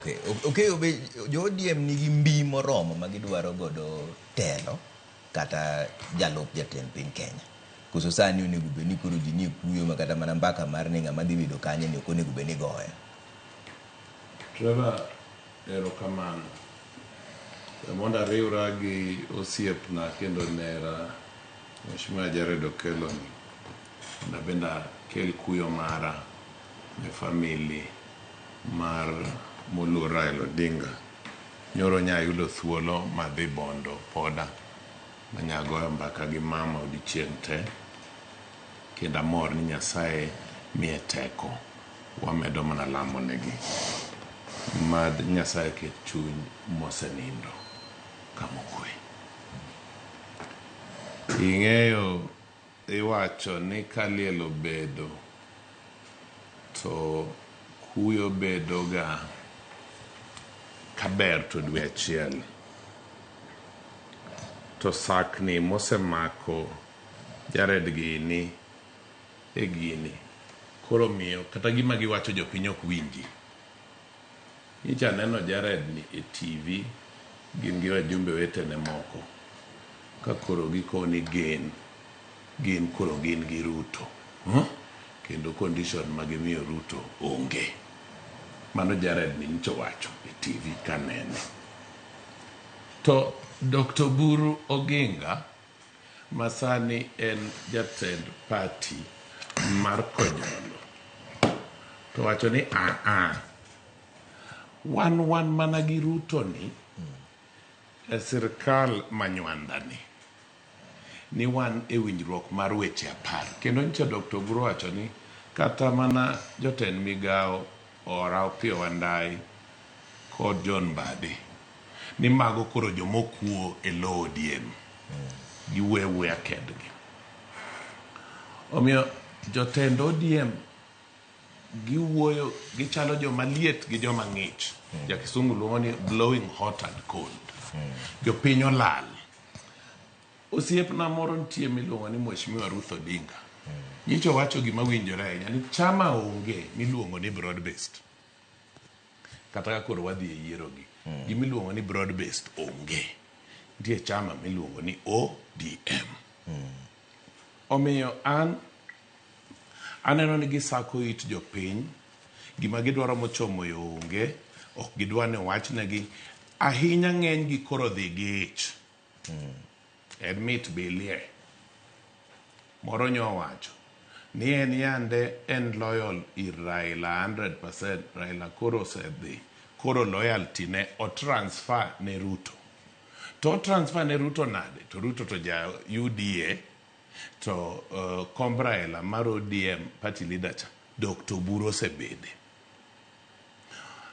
Okay, Okeyo be jo ODM nigi mbi moromo ma gidwaro godo telo kata jalup jatend piny Kenya. Koso sani onego bed ni koro ji nie kuyo ma kata mana mbaka mar ni ng'ama dhi bedo kanye ni ok onego bed ni goyo. Trevor, erokamano. We mondo ariwra gi osiepna kendo nera Mheshimiwa Jared Okello ni mondo abende akel kuyo mara ne family mar moluor Raila Odinga. Nyoro nya ayudo thuolo madhi Bondo Poda manya goyo mbaka gi mama odiochieng' te kendo amor ni Nyasaye miye teko. Wamedo mana lamo negi. Mad Nyasaye ket chuny mosenindo kama okwe. Ing'eyo iwacho ni ka liel obedo to kuyo bedo ga kaber to dwe achiel. To sakni mosemako Jared gini e gini koro miyo kata gima giwacho jopiny ok winji. Nyicha aneno Jared ni e TV gin gi wajumbe wetene moko ka koro gikoni gin gin koro gin gi Ruto. Huh? Kendo condition ma gimiyo Ruto onge. Mano Jared ni nyicha owacho e TV kanene. To Dr. Oburu Oginga ma sani en jatend party mar Kojolo to wacho ni aa wan wan mana gi Ruto ni e sirkal manywanda ni ni wan e winjruok mar weche apar kendo nyicha Dr. Oburu owacho ni kata mana jotend migawo Ora Opiyo Wandayi kod John Mbadi ni mago koro jomokuo e lo ODM giwuoyo awuoya kendgi. Omiyo jotend ODM giwuoyo gichalo joma liet gi joma ng'ich. Ja kisungu luongo ni blowing hot and cold. Jopiny olal. Osiepna moro nitie miluongo ni Mheshimiwa Ruth Odinga. Nyicha owacho gima winjore ahinya ni chama onge miluongo ni broad based. Kata ka koro wadhi e yiero gi. Gima iluongo ni broad based onge. Nitie chama miluongo ni ODM. Omiyo an aneno ni gisako it jopiny, gima gidwaro mochomo yo onge, ok gidwa ni owachnegi. Ahinya ng'eny gi koro dhi gi ich. En mit bilie. Moro nyo owacho ni en yande en loyal ir Raila 100%, Raila koro osedhi, koro loyalty ne o transfer ne Ruto. To o transfer ne Ruto nade? To Ruto to ja UDA to komb Raila mar ODM party leader cha Dr. Oburu osebede.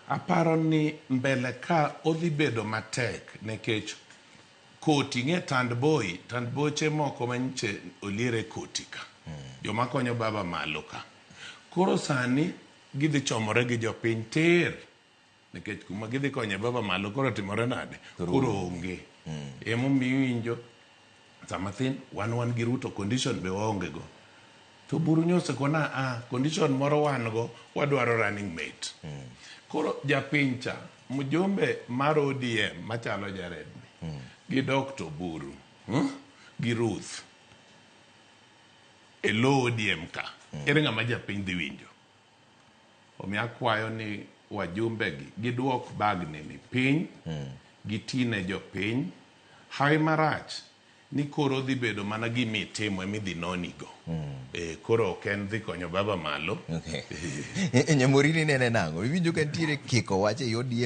Aparo ni mbele ka odhi bedo matek nikech koti ing'e tand boi tand boche moko manyiche oliere koti ka joma konyo baba malo ka koro sani gidhi chomore gi jopiny tir nikech kuma gidhi konye baba malo koro timore nade koro onge emomiyo iwinjo sama thin wan wan gi Ruto condition be waonge go to Buru nyo osekona a condition moro wan go wadwaro running mate koro japiny cha mjumbe mar ODM machalo Jared ni gi Dr. Oburu gi Ruth e lo ODM ka ere ng'ama japiny dhi winjo omiyo akwayo ni wajumbe gi giduok bagni ni piny gitine jopiny hawi marach ni koro dhi bedo mana gima itimo ema idhi nonigo koro ok en dhi konyo baba malo Okay. Nyamorini nene nang'o? Iwinjo ka nitiere kiko wach ei ODM.